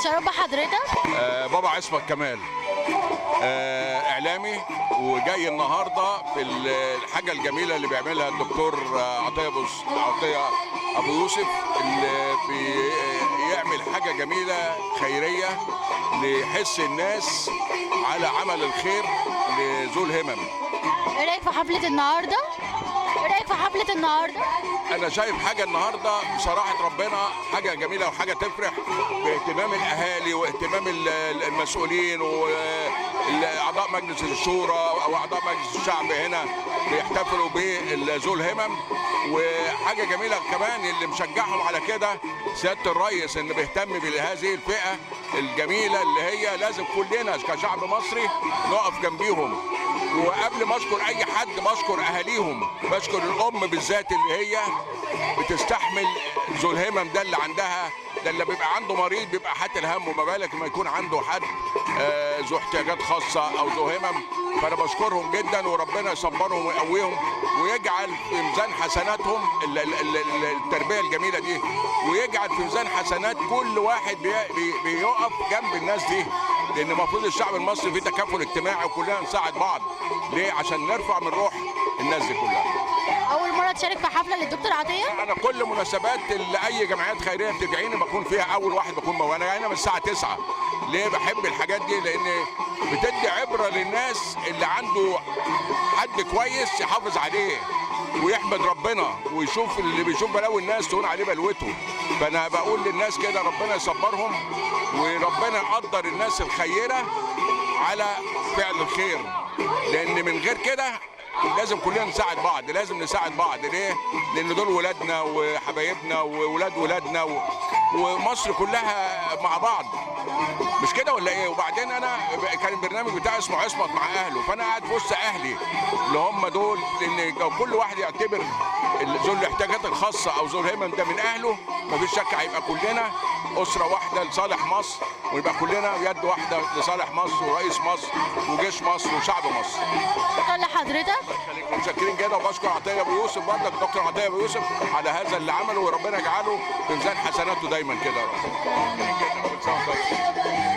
نتشرف بحضرتك. بابا عصمت كمال، اعلامي وجاي النهارده في الحاجة الجميلة اللي بيعملها الدكتور عطية ابو يوسف، اللي بيعمل حاجة جميلة خيرية لحس الناس على عمل الخير لذو الهمم. ايه رايك في حفلة النهارده؟ ايه رايك في حفلة النهارده؟ انا شايف حاجة النهارده بصراحة ربنا حاجة جميلة وحاجه تفرح، باهتمام الاهالي واهتمام المسؤولين واعضاء مجلس الشورى او اعضاء مجلس الشعب هنا بيحتفلوا بذو الهمم. وحاجه جميلة كمان اللي مشجعهم على كده سيادة الرئيس، ان بيهتم بهذه الفئة الجميلة اللي هي لازم كلنا كشعب مصري نقف جنبيهم. وقبل ما اشكر اي حد بشكر اهاليهم، بشكر الام بالذات اللي هي بتستحمل ذو الهمم ده اللي عندها، ده اللي بيبقى عنده مريض بيبقى حاتل همه، ما بالك لما يكون عنده حد ذو احتياجات خاصة او ذو همم. فانا بشكرهم جدا، وربنا يصبرهم ويقويهم ويجعل في ميزان حسناتهم التربية الجميلة دي، ويجعل في ميزان حسنات كل واحد بيقف جنب الناس دي، لان المفروض الشعب المصري فيه تكافل اجتماعي وكلنا نساعد بعض. ليه؟ عشان نرفع من روح الناس دي كلها. اول مرة تشارك في حفلة للدكتور عطية؟ انا كل مناسبات اللي اي جمعيات خيرية بتدعيني بكون فيها اول واحد بكون موجود. انا هنا من الساعة 9. ليه بحب الحاجات دي؟ لان بتدي عبره للناس اللي عنده حد كويس يحافظ عليه ويحمد ربنا ويشوف اللي بيشوف بلاوي الناس تهون عليه بلوته. فانا بقول للناس كده ربنا يصبرهم وربنا يقدر الناس الخيرة على فعل الخير، لان من غير كده لازم كلنا نساعد بعض، لازم نساعد بعض. ليه؟ لان دول ولادنا وحبايبنا وولاد ولادنا ومصر كلها مع بعض، مش كده ولا ايه؟ وبعدين انا كان البرنامج بتاعي اسمه عصمت مع اهله، فانا قاعد في وسط اهلي اللي هم دول، لان لو كل واحد يعتبر ذو الاحتياجات الخاصة او ذو الهمم ده من اهله، مفيش شك هيبقى كلنا اسره واحدة لصالح مصر، ويبقى كلنا يد واحدة لصالح مصر ورئيس مصر وجيش مصر وشعب مصر. شكرا لحضرتك. متشكرين جدا، وبشكر عطية ابو يوسف برضك، دكتور عطية ابو يوسف على هذا اللي عمله، وربنا يجعله في ميزان حسناته دايما كده يا رب.